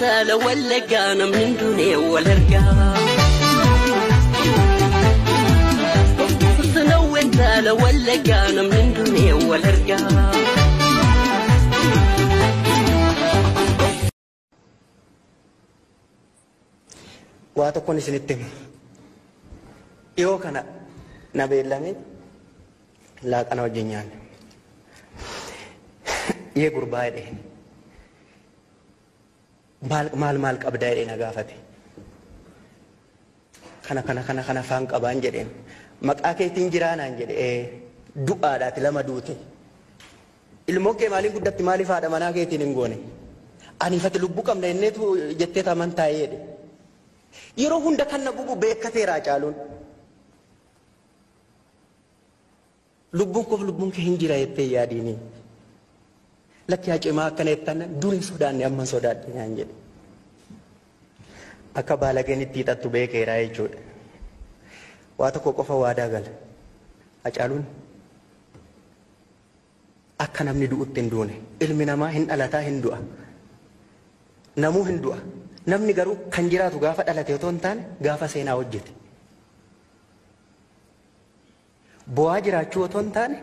Intala Wallaggaa namni hin duune wal argaa. Sanawwa intala Wallaggaa namni hin duune wal argaa. Waa tokkoon isinitti hima. Dhiyoo kana na beellamee laaqana wajjin nyaanne. Yee gurbaa jedhee maal maal maal qabdaa jedhee na gaafate. Kana kana kana kana faan qabaan jedheen. Maqaa keetiin jiraa naan jedhe du'aadhaati lama duute. Ilmoo kee maaliin guddatti maaliif haadha manaa keetiin hin goone? Aniifati lubbuu qabna inneetu jettee taman taa'ee jedhe. Yeroo hunda kan na gubu beekkateera Hacaaluun. Lubbuun koof lubbuun kee hin jira jettee yaadiini. Lakki haa cimaa akkana jettan dur hin sodaanne amma hin sodaadhe naan jedhe. Akka baalageen itti hiixattu beekeera jechuudha. Waa tokko qofa waadaa gala. Hacaaluun akka namni du'utti hin duune. Ilmi namaa hin dhalataa hin du'a. Namuu hin du'a. Namni garuu kan jiraatu gaafa dhalate otoo hin taane gaafa seenaa hojjete. Bo'aa jiraachuu otoo hin taane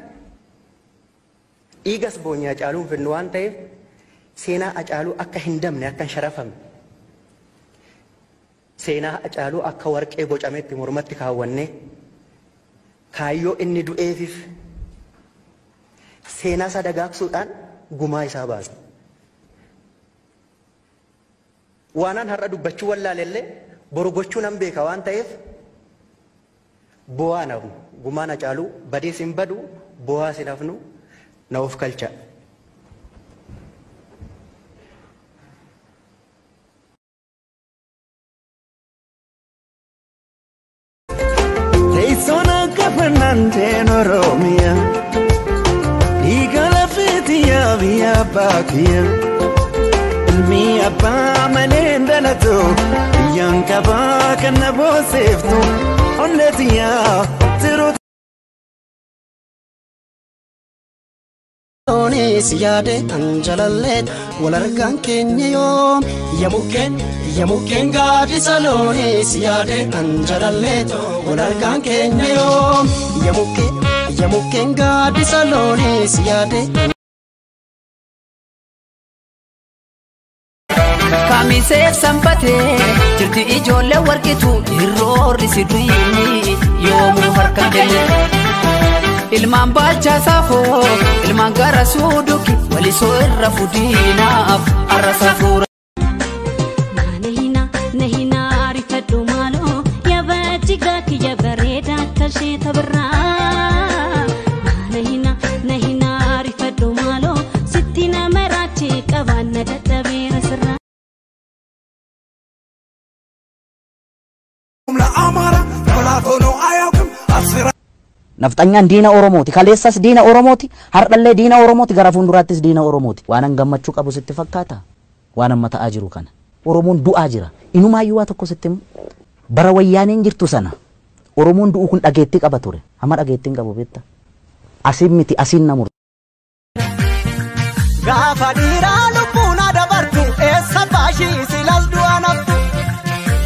dhiigas boonye Hacaaluun fidnu waan ta'eef seenaa Hacaaluu akka hin dabne akka hin sharafamne seenaa Hacaaluu akka warqee bocametti mormatti kaawwannee kaayyoo inni du'eefif seenaa isaa dagaagsuudhaan gumaa isaa baasna. Waanan har'a dubbachuu wallaalellee boru gochuu nan beeka waan ta'eef bo'aa nafnu gumaan Hacaaluu badees hin badu bo'aas hin hafnu na of kalcha. Teessoon akka fannanteen Oromiyaa dhiiga lafeetiyyaa biyya abbaa kiyya. Ilmi abbaa malee hin dhalatu biyyaan qabaa kan na boonseeftu onneetiyyaa tiruu. Loonis yaade an jalallee wal argaan keenya yoom ya mukkeen gaaddisa loonis yaade an jalallee wal argaan keenya yoom ya mukkeen gaaddisa loonis yaade. Kamiseef sanbatee jirti ijoollee warqitu irroorri si duyini yoomuu harka kenne. Ilmaan baalchaa saafoo ilmaan gara suuduki walisoo irra fudiinaaf arra safuura. Nahina nahina ariifadhu maaloo yaabaa kiyya bareeda akka ishee tabirraa. Nahina nahina ariifadhu maaloo sitti nama raachee qabaanna dadhabeera sirraa. Nafxanyaan diina Oromooti. Kaleessas diina Oromooti. Har'allee diina Oromooti. Gara fuulduraattis diina Oromooti. Waan an gammachuu qabu sitti fakkaata? Waan amma ta'aa jiru kana. Oromoon du'aa jira. Inumaayyuu waa tokko sitti himu. Bara wayyaaneen jirtu sana Oromoon du'u kun dhageettii qaba ture. Amma dhageettii hin qabu beektaa? Asiin miti asiin na murte. Gaafa dhiiraa lubbuun dabartu eessa baashii silas du'a naftu.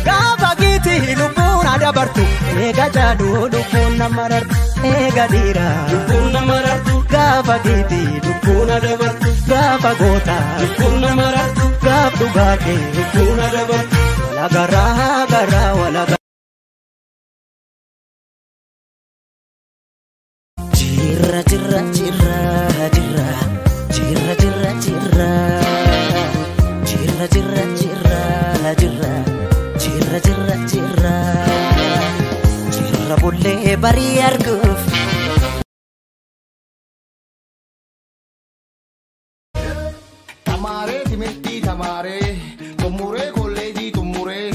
Gaafa giitii lubbuun dabartu eega jaaduu lubbuun nama rartu. Eega dhiiraa lubbuun nama rartu. Gaafa giitii lubbuun dabartu. Gaafa gootaa lubbuun nama rartu. Gaaf dhugaa kee lubbuun dabartu. Walagaraa garaa walagaa. Jirra jirra jirra jirra jirra jirra jirra jirra jirra jirra jirra jirra jirra jirra jirra bullee barii arguuf. Tamaaree timirtii tamaaree xumuree kolleejii xumuree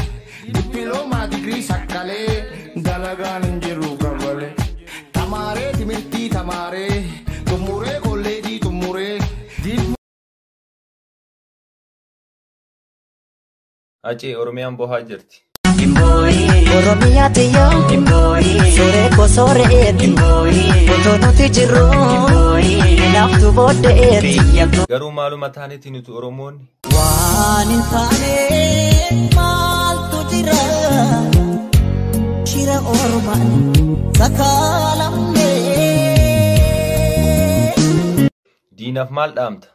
dippiloomaa digirii sakkalee dalagaan hin jiru kabalee. Tamaaree timirtii tamaaree xumuree kolleejii xumuree. Acee Oromiyaan bohaa jirti. Oromiyaa tiyyoo suuree koo Osoo re'eetti otoo nuti jirru naaftu booddeetti. Garuu maaluma taaneeti nuti Oromoonni? Waan hin taane maaltu jira shira ormaan sakaalamne. Diinaaf maal dhaamta?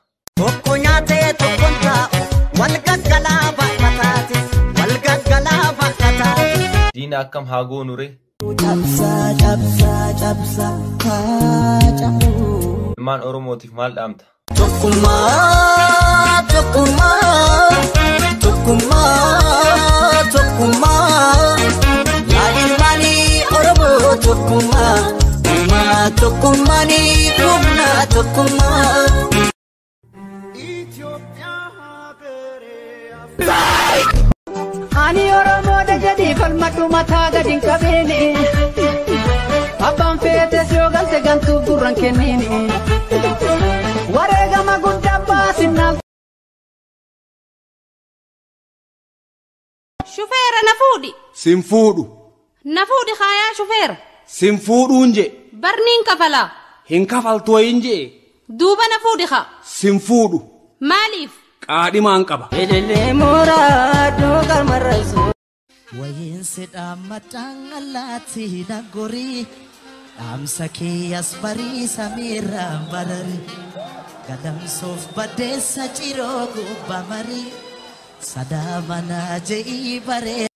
Tokko nyaatee tokkoon taa'u wal gaggalaa bakkataati wal gaggalaa bakkataati. Diina akkam haa goonu ree? Cabsaa cabsaa cabsaa haa cabu. Ilmaan Oromootiif maal dhaamta? Tokkummaa tokkummaa tokkummaa tokkummaa yaa ilmaanii Oromoo tokkummaa uumaa tokkummaanii humna tokkummaa. Ani Oromoodha jedhii falmadhu mataa gadi hin qabeeni. Abbaan feetes yoo galte gantuuf gurra hin kenniini. Wareegama guddaa baasinnaa. Shufeera na fuudhi. Sin fuudhu. Na fuudhi haayaa shufeera. Sin fuudhuun jee. Barniin kafalaa. Hin kafaltu wayin jee. Duuba na fuudhi haa. Sin fuudhu. Maaliif? Qaadhimaan qaba. Elelee mooraa doogar marraisu. Wayiinsi dhaammadhaan allaatti nagorii dhaamsa kiyyas barii samiirraan barari gadamsuuf baddeessa ciroo gubbaa marii sadaa manaa je'ii baree.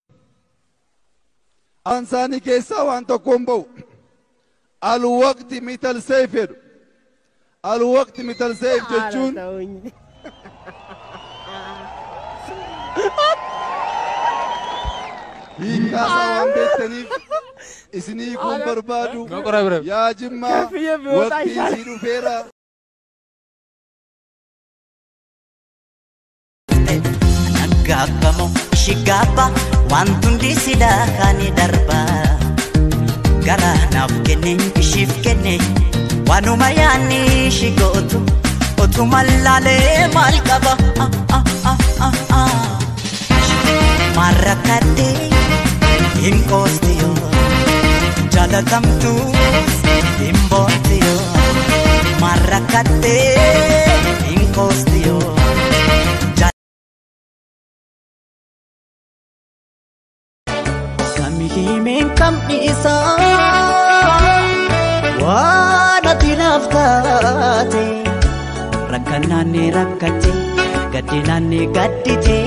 Ansaanii keessaa waan tokkoon ba'u. Alwaqti mital seef jedhu. Alwaqti mital seef jechuun. Hiikkaa isaa waan beektaniif isinii kun barbaadu yaa Jimmaa waqtii sii dhufeera. Gaabbamu ishii gaabba wanti hundi silaa kan darba gara naaf kenne ishiif kenne waanuma yaadni ishii gootu otuma laalee maal qaba. Marrakkattee hin qoosti yoo jaalatamtu hin boonti yoo marrakkattee hin qoosti yoo. Himeen kamni isaa waan ati naaf taate rakkanaan ni rakkate gaddinaan ni gaddite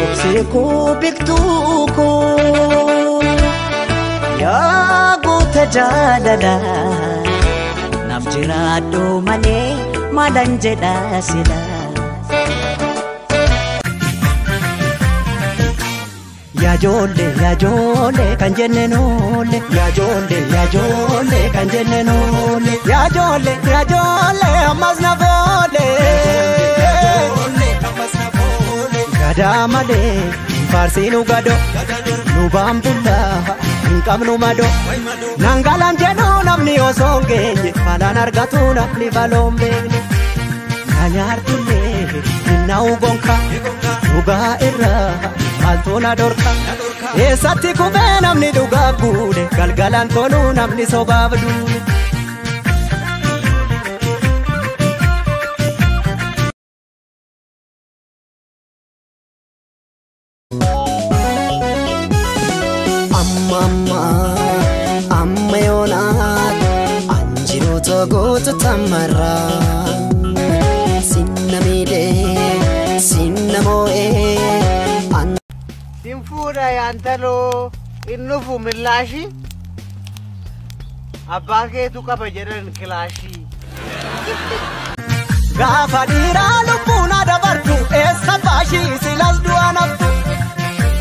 obsee koo beektuu koo yaa goota jaalala naaf jiraadhu malee maalan jedha sila. Yaajoollee kan jenne noolle yaajoollee kan jenne noolle yaajoollee ammas na foole gadaa malee faarsiinu gado nu baambullaa hin qabnu mado nangalaan jedhu namni osoo hin geenye falaan argatu namni faloon beekne na nyaartullee hinnaa'u gonka dhugaa irraa. Maaltu na dhorka eessatti kufee namni dhugaaf guune galgalaan toluu namni sobaaf duune. Amma amma amma yoonaa anjiroota goota tamarraa sinna miidhee sinna moo'ee. Sinfuudha yaantaloo innufu millaashi abbaa keetu qaba jedhan kilaashii. Gaafa dhiiraa lubbuun dabartu eessa baashii silas du'a naftu.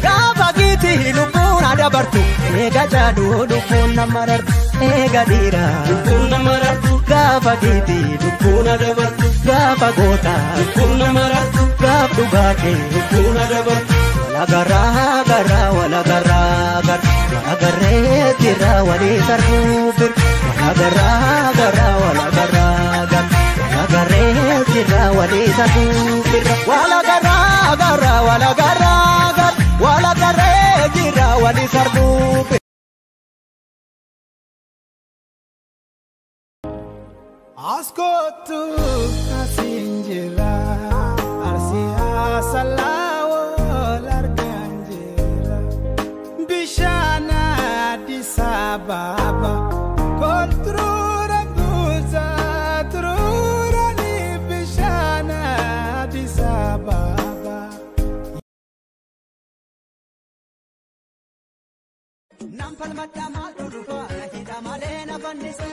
Gaafa giitii lubbuun dabartu eega jaaduu lubbuun nama rartu eega dhiiraa lubbuun nama rartu. Gaafa giitii lubbuun dabartu gaafa gootaa lubbuun nama rartu gaaf dhugaa kee lubbuun dabartu. Wala garaa wala garaa gara wala garee jira walii sarbuu bir wala garaa wala garaa gara wala garee jira walii sarbuu bir wala garaa wala garaa gara wala garee jira walii sarbuu bir. Askootu asiin jira Arsii Asallaa wal argaan jira bishaan Addis Ababa kolturuura guutaa turuurani bishaan Addis Ababa. Nam falmadhaa maaltu dhufa hidha malee na fannisa.